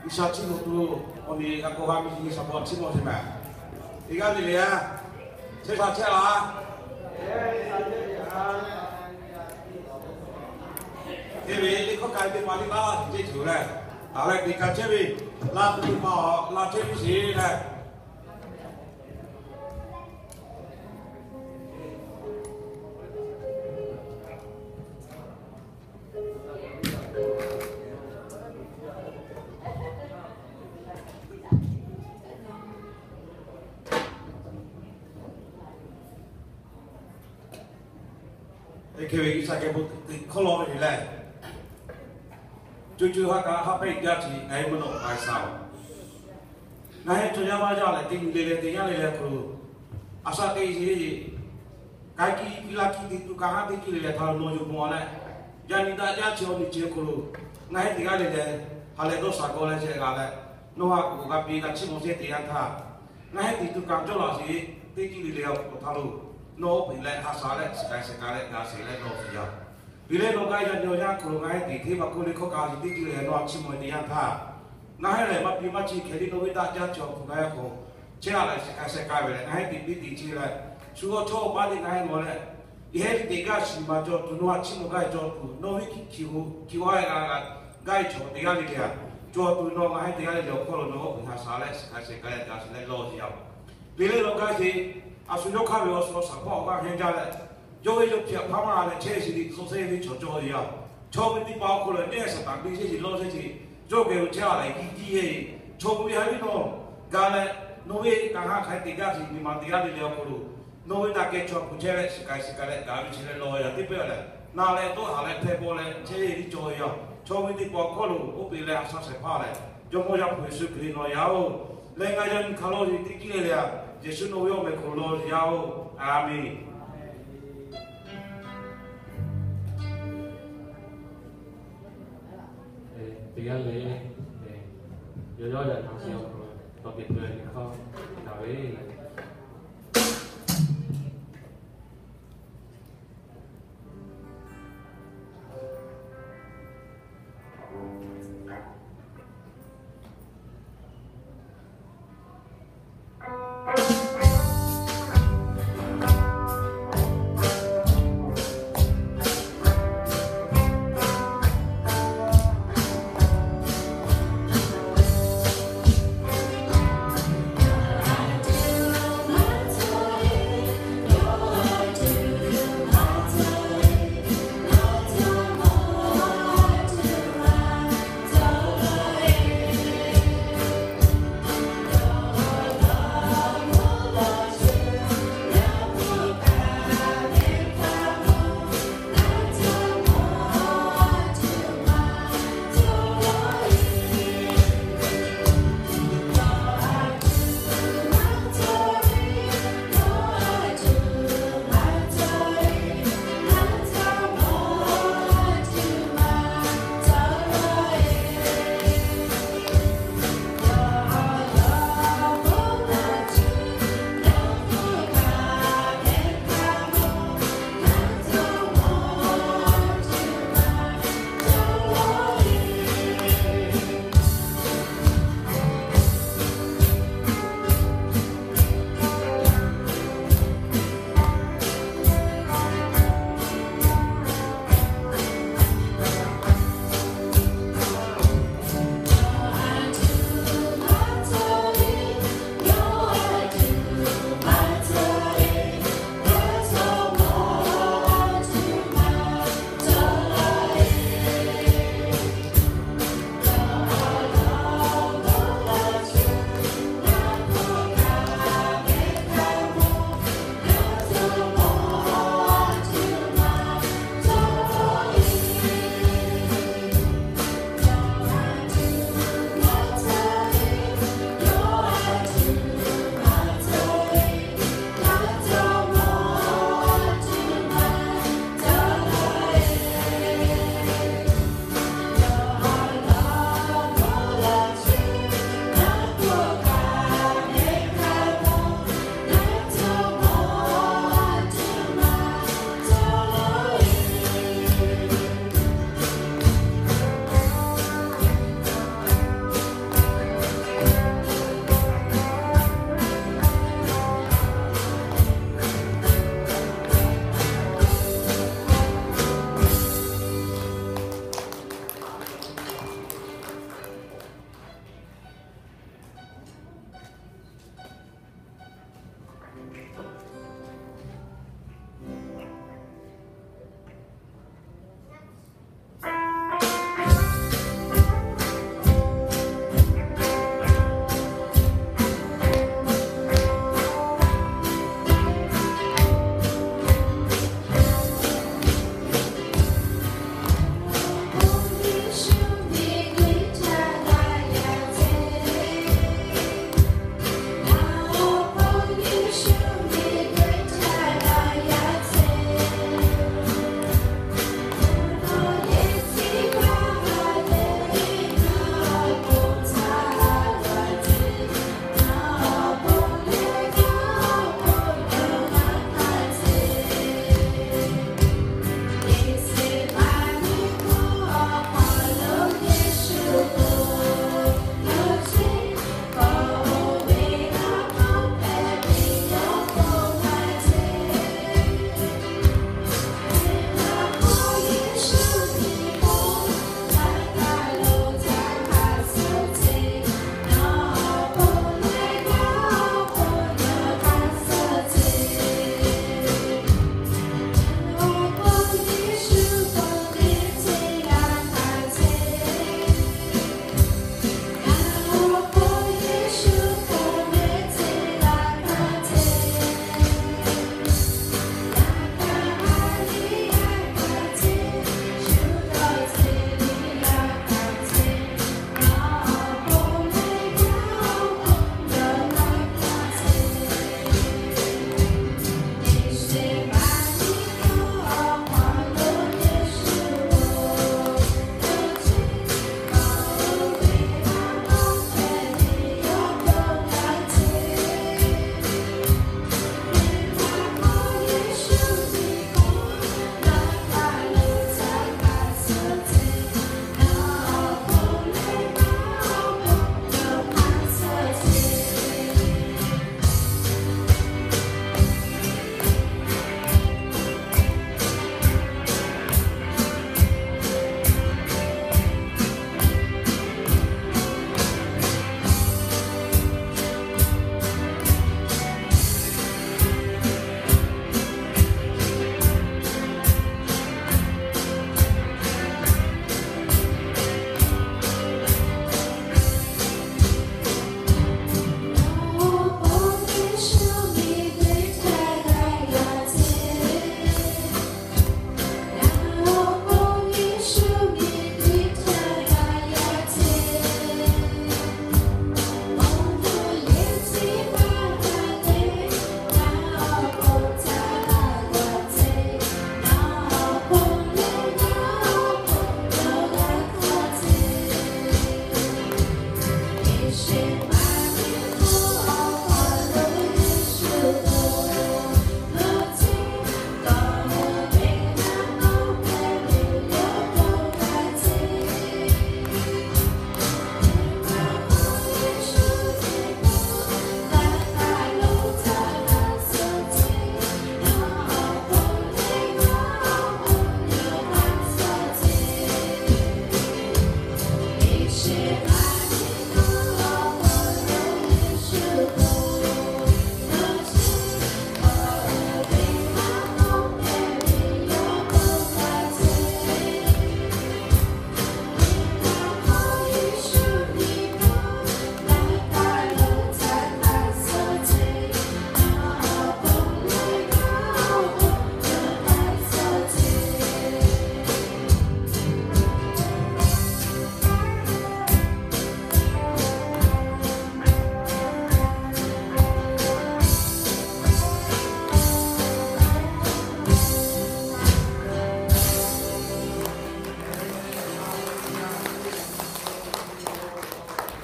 G'uiˬsha chiˇ mvuh tuˬ awˬ miˬ g'a k'o g'a miˬ nyi shaˍ paw chiˇ mvuh teˇ maˬ, teˇ g'aˇ le le a, chehˇ sha chehˇ la. Te ve teˇ hkawˇ k'ai teˇ ma teˇ taˇ la tiꞈ cehˇ tuˬ leh, a leh teꞈ kaꞈ chehˇ ve, la tuˬ teˇ ma awˬ la chehˇ ve sheˍ leh, hk'e ve G'uiˬsha geh bon teꞈ hkawˇ law ve lehˬ, co co ha kaꞈ haˉ pehˇ jaˇ chi ngaˬ hui mvuhˇ naw k'ai shaˍ oˬ. Ngaˬ hui chaw yaˇ maˇ jaˇ leh teˇ nyi le leh teˇ yanˇ le leh hk'aw lo, a shaꞈ teꞈ sheˍ, k'ai kiˇ piˇ laˇ kiˇ teꞈ tuˬ kaꞈ haˉ teˇ kiˇ le leh htaꞈ lo naw yuˬ mawˬ leh, yaꞈ nyi daꞈ jaˇ chi awˬ nyi chi hk'aw lo, ngaˬ hui teˇ g'aˇ le leh ha lehˬ dawˇ shaˍ g'aw leh sheh g'a leh, nawˬ ha k'oˍ g'a piˇ g'a chiˇ mvuh chehˇ teˇ yanˇ htaˇ, ngaˬ hui teꞈ tuˬ kaꞈ cawˇ laꞈ sheˍ, teˇ kiˇ le leh awˬ hk'aw lo htaˇ lo, nawˬ oˇ peꞈ leh ha shaˍ leh shiˍ k'ai sheh k'ai leh g'a sheˍ leh nawˬ shiˍ yaˇ. Piˇ leh nawˬ g'a yaꞈ nyi awˬ yanˇ hk'aw lo ngaˬ hui teꞈ hteˇ maˇ k'oˆ le hkawˇ kaꞈ sheˍ teˇ kiˇ le leh nawˬ ha chiˇ mvuh teˇ yanˇ htaˇ, ngaˬ hui lehˬ maˇ piˇ maˇ chi hkeh le nawˬ ve daꞈ jaˇ chi awˬ hk'aw lo ngaˬ hui hk'aw chehˇ a leh shiˍ k'ai sheh k'ai ve leh ngaˬ hui teꞈ piˇ teꞈ chi leh, shu g'awˇ chaw maˇ le ngaˬ hui mawˬ leh, yehˇ ve teꞈ g'aˇ shiˍ maˇ cawˬ tuˬ nawˬ ha chiˇ mvuh gaˇ ve cawˬ tuˬ nawˬ ve hkiˬ g'aˇ g'a gaˇ ve chaw teˇ g'aˇ le le a, cawˬ tuˬ nawˬ ngaˬ hui teˇ g'aˇ le le awˬ hk'aw lo nawˬ oˇ peꞈ ha shaˍ leh shiˍ k'ai sheh k'ai leh g'a sheˍ leh lawˬ shiˍ yaˇ oˬ. Piˇ leh nawˬ g'a sheˍ, a shu yawˇ hk'aˇ ve awˬ suhˍ awˬ shaˍ hpawˇ awˬ g'aˇ hehnˇ jaˇ leh, yawˇ ve yawˇ hpiꞈ hpaˇ maˇ g'a leh chehˇ sheˍ ve tcuh chehˇ ve chaw cawˬ ve yaˇ oˬ. Chaw ve teˇ pa awˬ hk'aw lo nehˇ Saˍtanˍ piˇ chehˇ sheˍ lawˇ chehˇ sheˍ, yawˇ geh lo chehˇ a leh kiˇ kiˇ heˆ. Chaw ve ha viˉ nawˬ g'a leh, nawˬ ve kaꞈ ha hk'aˬ hk'e teꞈ g'aˇ chi nyi ma teˇ g'aˇ le le awˬ hk'aw lo, nawˬ ve daꞈ kehˬ chaw hpu chehˇ leh shiˍ k'ai sheh k'ai leh g'a ve chi leh lawˬ yaˇ teˇ pehˇ leh, na leh tawˇ haˍ leh hpehˇ paw leh chehˇ ve chaw yaˇ oˬ. Chaw ve teˇ pa awˬ hk'aw lo oˇ peꞈ leh ha shaˍ shehˍ hpaˇ leh, Jawˇmawˇ Yaˇ hpu Yeˍsuˆ Hkriꞈ nawˬ yaˇ oˬ. Leh ngaˬ yaꞈ nyi hk'aˬ lawˇ sheˍ teˇ kiˇ le le a, Yeˍsuˆ nawˬ ve awˬ meh hk'aw lo lawˬ yaˇ oˬ. A menˬ. Teˇ g'aˇ le, yawˇ yawˇ yaꞈ nyi chi awˬ hk'aw lo tawˇ teꞈ peuˬ ve hkawˇ gaˬ ve le.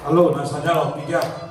A lo, naˍ shaˍ jaˇ la piˇ jaˇ.